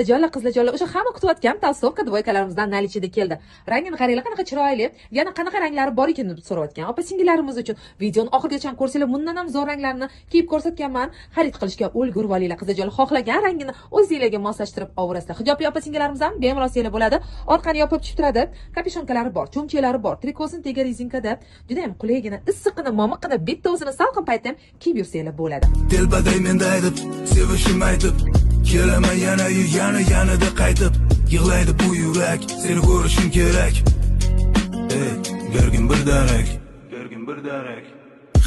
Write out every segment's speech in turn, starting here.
Jonlar, qizlarjonlar, o'sha hamma kutayotgan толстовка двойка larimizdan наличие da keldi. Rangini qaranglar, qanaqa chiroyli, yana qanaqa ranglari bor ekan deb so'rayotgan opa singillarimiz uchun videoni oxirigacha ko'rsanglar, bundan ham zo'r ranglarni kiyib ko'rsatganman. Xarid qilishga ulgurib olinglar, qizlarjonlar, xohlagan rangini o'zingizlarga moslashtirib olaverasizlar. Hijobli opa singillarimiz ham bemalol olsanglar bo'ladi. Orqani yopib tushib turadi. Капюшонка lari bor, cho'mchaklari bor, trikosini tegi rezinkada, juda ham qulaygina, issiqqina, momiqqina, bitta o'zini salqin paytda ham kiyib yursanglar bo'ladi. Telbaday menda aytib, sevishim aytib, kelaman yana yana yanada qaytib, yig'laydi bu yurak, seni ko'rishim kerak. Ey, bergin bir darak, bergin bir darak.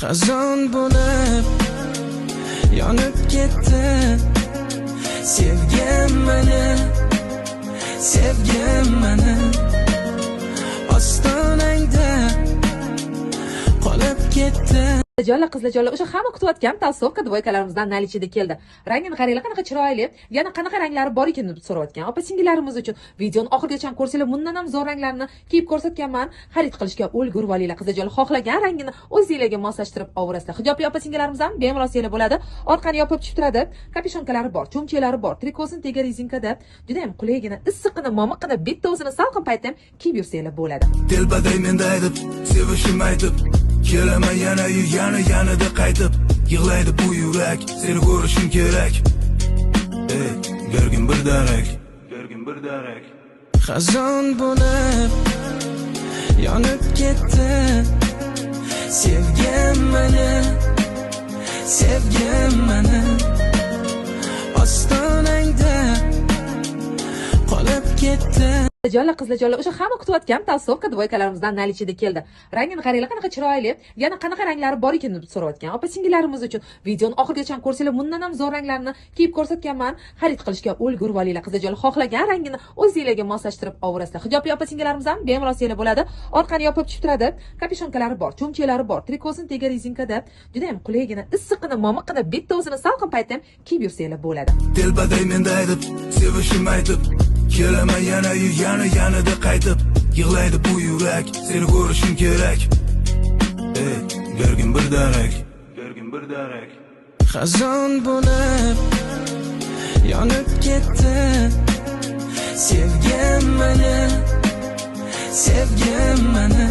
Xazon bo'lib yonib ketdi sevgim mani, sevgim mani, ostonangda qolib ketdi. Jonlar, qizlarjonlar, o'sha hamma kutayotgan толстовка двойка larimizdan наличие da keldi. Rangini qaranglar, qanaqa chiroyli, yana qanaqa ranglari bor ekan deb so'rayotgan opa singillarimiz uchun videoni oxirigacha ko'rsanglar, bundan ham zo'r ranglarni kiyib ko'rsatganman. Xarid qilishga ulgurib olinglar, qizlarjonlar, xohlagan rangini o'zingizlarga moslashtirib olaverasizlar. Hijobli opa singillarimiz ham bemalol olsanglar bo'ladi. Orqani yopib tushib turadi. Капюшонка lari bor, cho'mchaklari bor, trikosini tegi rezinkada, juda ham qulaygina, issiqqina, momiqqina, bitta o'zini salqin paytda ham kiyib yursanglar bo'ladi. Telbaday menda aytib, sevishim aytib, kelaman yana yana yanada qaytib, yig'laydi bu yurak, seni ko'rishim kerak. Ey, bergin bir darak, bergin bir darak. Xazon bo'lib yonib ketdi sevgim mani, sevgim mani, ostonangda qolib ketdi. Jonlar, qizlarjonlar, o'sha hamma kutayotgan толстовка двойка larimizdan наличие da keldi. Rangini qaranglar, qanaqa chiroyli, yana qanaqa ranglari bor ekan deb so'rayotgan opa singillarimiz uchun videoni oxirigacha ko'rsanglar, bundan ham zo'r ranglarni kiyib ko'rsatganman. Xarid qilishga ulgurib olinglar, qizlarjonlar, xohlagan rangini o'zingizlarga moslashtirib olaverasizlar. Hijobli opa singillarimiz ham bemalol olsanglar bo'ladi. Orqani yopib tushib turadi. Капюшонка lari bor, cho'mchaklari bor, trikosini tegi rezinkada, juda ham qulaygina, issiqqina, momiqqina, bitta o'zini salqin paytda ham kiyib yursanglar bo'ladi. Telbaday menda aytib, sevishim aytib, kelaman yana yana yanada qaytib, yig'laydi bu yurak, seni ko'rishim kerak. Ey, bergin bir darak, bergin bir darak. Xazon bo'lib yonib ketdi sevgim mani, sevgim mani.